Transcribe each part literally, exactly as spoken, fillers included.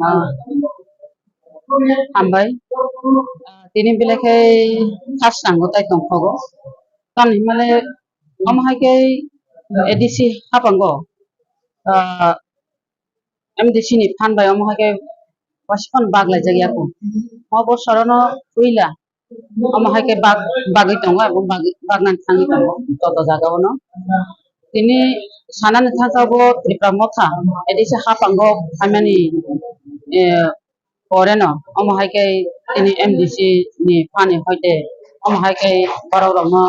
Ah, hambai. Ah, tini belai khe khasrango tai tongkhogo. Tamni hwnmale omo hai khe A D C haphango, ah, M D C ni phan bai omo hai khe waisa phano bak laijak ya kho. O bosorono puila omo hai khe bak, bagwi tongo, abo bagwi, baknani thangwi tongo joto jaga ono. Tini sanani thangkha bo Tripura Motha A D C haphango phaimani, eh, pore no omo hai khe tini M D C ni phani hoite omo hai khe borok rokno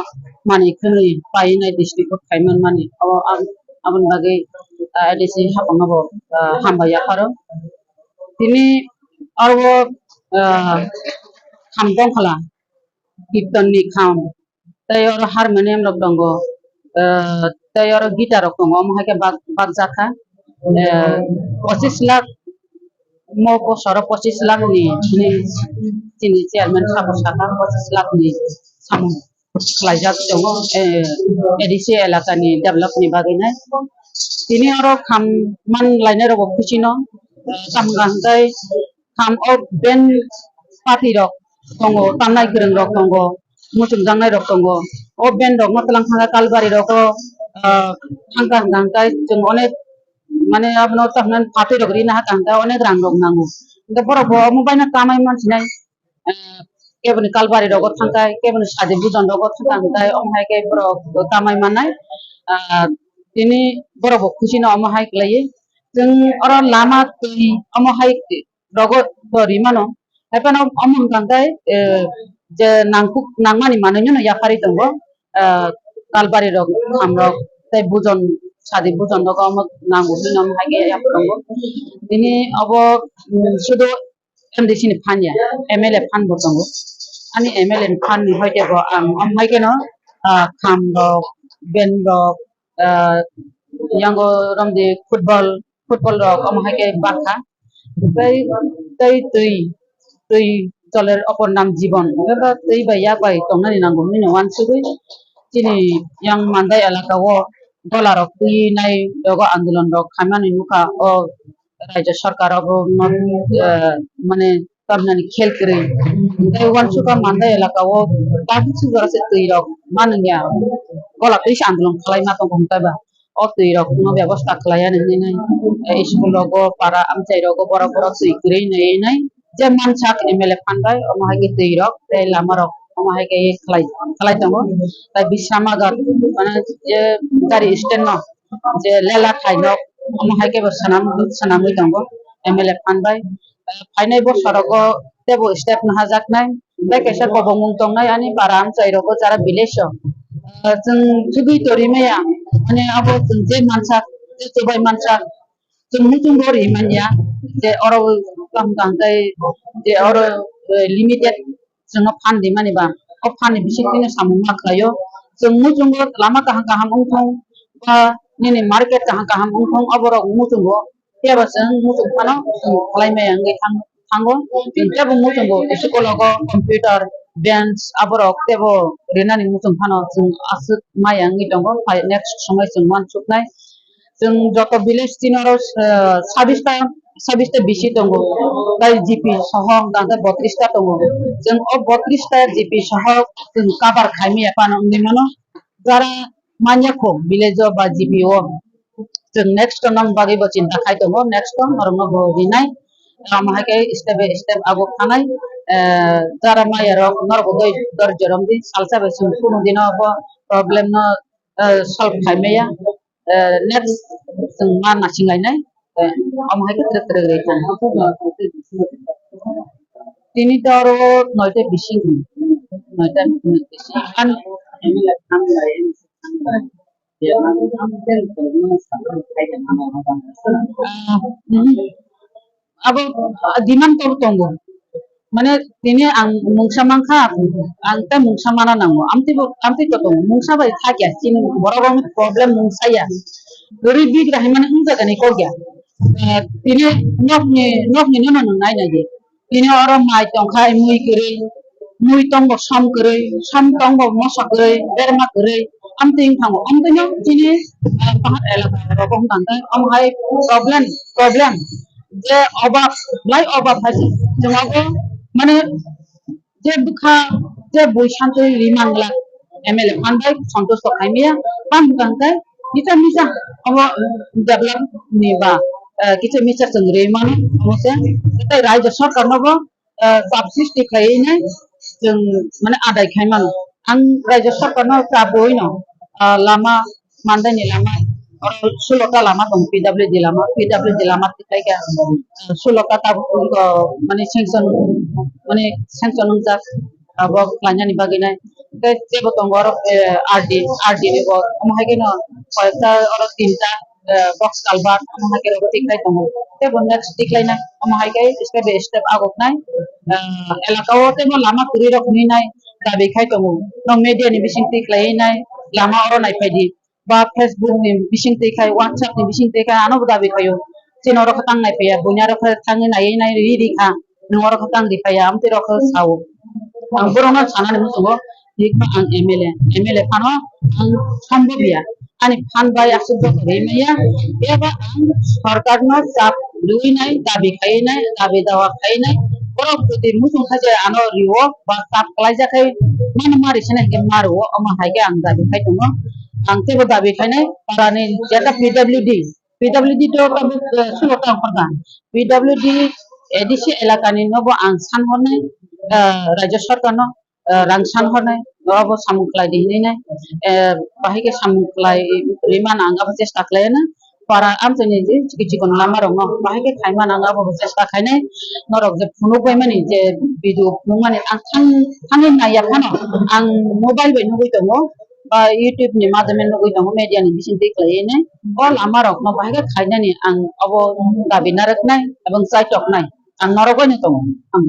manwi khwnwi painai district o khai manmani. Abo ang, aboni bagwi, ah, A D C haphangno bo, ah, hambai yapharo. Tini aro, ah, kham tongkhala, kirton ni kham, tei oro harmonium rok tongo, ah, tei oro guitar rok tongo, omo hai khe bak, bakjak kha. Ah, pochis lakh, mo bosoro pochis lakh ni, ni chini chairman sabo saka pochis lakh ni samung khlaijak tongo, eh, A D C elaka ni develop ni bagwi nai. Tini oro kham man lainai rok bo khuchi no, eh, tamo hwnkha hwnkhe kham o band party rok tongo, tamnai kwrwng rok tongo, muchungjaknai rok tongo. O band rok no twlang thangkha Kalbari rogo, ah, thangkha hwnkha hwnkhe chwng onek, mane, abono tamo phatwi rok rina hwnkha hwnkhe onek rang rok nango. Hwnkhe borok bo omo baino kamai mansinai, ah, keboni Kalbari rogo thangkha, keboni sadi bujon rogo thangkha hwnkhe omo hai khe borok kamai mannai. Ah, tini borok bo khuchi no omo hai khlaiwi. Chwng oro lama twi omo hai rogo bo ri mano. Haiphano omo hwnkha hwnkhe, eh, je nangkuk, nangmani manwino no yapharwi tongo. Eh, Kalbari rok, kham rok, tei bujon, sadi bujon rok omo nango hwnwi omo hai khe yapharwi tongo. Tini obo, mm, sudu M D C ni phan ya, M L A phan bo tongo. Ani M L A ni phan ni hoite bo ang omo hai kheno, ah, kham rok, band rok, ah, yango romdi football, football rok omo hai khe bakha. Tei, tei twi, twi joler opor nam jibon. Hwnkhe ba twi bai yak bai tongnani nango hwnwi no uansugwi chini yang Mandai elaka o dola rok twi nai rogo andolon rok khaimani nukha o raijyo sarkar obo no, eh, mane tamnani khel kwrwi. Tei uansukha Mandai elaka o bagwi sujora se twi rok manwngya gola twi se andolon khlai ma tongo hwnkhe ba. O twi rok no bebosta khlai ya nini nai, eh, school rogo, para amchai rogo borok borok twi kwrwi nai nai je mansak M L A phan bai omo hai khe twi rok tei lama rok omo hai khe khlai, khlai tongo. Tai Bisamagat mane je gari stand no je lela khai nok omo hai khe bo swnam, swnamwi tongo M L A phan bai. Eh, phainai bosorogo teibo step nahajaknai. Tei kaisa kobongmung tongnai ani para amchai rogo jara village o. Ah, chwng chugui tori maya, ani abo chwng je mansak, je chubai mansak, chwng muchungo ri manya, je oro kaham kaham tei je oro, eh, limited chwngno phan di mani ba, o phan ni bising twi no samung ma khlai o. Chwng muchungo lama kaham kaham wng thung ba nini market kaham kaham wng thung, oborok muchungo. Phiya ba chwng muchung phano chwng khlai maya wngwi thang-, thango. Chwng teibo muchungo school rogo computer, bench aborok teibo rinani muchung phano chwng aswk maya wngwi tongo. Phai next somoi chwng uansuknai. Chwng joto village tini oro, eh, sabista, sabista bisi tongo. Tai G P soho hwnkha hwnkhe botrista tongo. Chwng o botrista G P soho chwng cover khai maya phano wngwi mano. Jara manya kho village o ba G P o. Chwng next o nang bagwi bo chinta khai tongo, next o norokno bo rinai. Tamo hai khe step by step abo khanai, eh, jara maya rok norok bo doi dorjo romdi salsa bai chwng kunu dino bo problem no, eh, solve khai maya. Eh, next chwng ma nasing lainai, eh, omo hai khe twrwk twrwk ri thang. Tini to oro noita bising, noita bising. An Ah, mhm. Abo, ah, demand tor tongo. Mane tini ang mungsa mankha, ang tei mungsa mana nango. Amtwi bo, amtwi to tongo. Mungsa bai thakya. Chini borok rokni problem mungsa ya. Rwi bigra hai mane wngjaga ni kok ya. Eh, tini nokni, nokni no no nai nai di. Tini oro mai tongkha, mui kwrwi, mui tongo som kwrwi, som tongo moso kwrwi, berma kwrwi, amtwi wng thango. Amtwino chini, ah, pahar elaka rogo wng tangkhe, omo hai problem, problem je obab, belai obab hai se. Chwng abo, mane, je bwkha, je bui santwi ri mangla, M L A phan bai santusto khai maya, tamo hwnkhe misa misa omo develop ni ba, eh, kisa misa chwng ri mano, omo se tei raijo sarkar no bo, eh, chap sristi khlaiwi nai chwng mane adai khai mano. Ang raijo sarkar no chap rwui no, ah, lama Mandai ni lama, oro sulo ta lama tongo, P W D lama, P W D lama tikhlai kha, sulo ta tabuk wngkha, mane sanction, mane sanction wngjak, abo khlainani bagwi nai. Tei tebo tongo oro, eh, R D, R D ni bo, omo hai kheno koyekta oro tinta, eh, box culvert, omo hai khe rogo tikhlai tongo. Tebo next tikhlai nai, omo hai khe step by step agok nai, eh, elaka o tebo lama kwrwi rok hwnwi nai dabi khai tongo. No media ni bising tikhlai nai, lama oro nai phai di. Ba Facebook ni bising twi khai, WhatsApp ni bising twi khai, ano bo dabi khaio. Chini oro khe tang nai phaiya, buini aro khe tangwi naiwi nai ri ri kha, nwng oro khe tang ri phaiya, amtwi rok khe sao. Ang borok no sanani muchungo, twi kha ang M L A, M L A phano ang sombobya, ani phan bai aswk joto ri maya, eba ang sorkar no chap rwui nai, dabi khaiwi nai, dabi dawa khaiwi nai, borok jodi muchung kha je ano rio, ba chap kwlaijak khai, mani mari sene hwnkhe ma rwo, omo hai khe ang dabi khai tongo. Ang teibo dabi khainai, parani jeta P W D, P W D to tabuk, eh, sulo ta ongkhorkha. P W D A D C elakani nobo ang san hornai, eh, rajya sarkarno, eh, rang san hornai, norokbo samung khlai di hinwi nai, eh, bahai khe samung khlai rwimano ang abo chesta khlaiano. Para amchaini je chikon chikon lama rokno bahai khe khaimano ang abo chesta khainai. Norok je phunuk bai mani je video phunuk mani ang thang-, thangwi naiya phano ang mobile bai nugwi tongo. Ba YouTube ni madhyame nugwi tongo, media ni bising twi khlaiwi nai. O lama rokno bahai khe khainani ang abo dabi narwknai ebong chaitoknai ang norok bai no tongo. Ang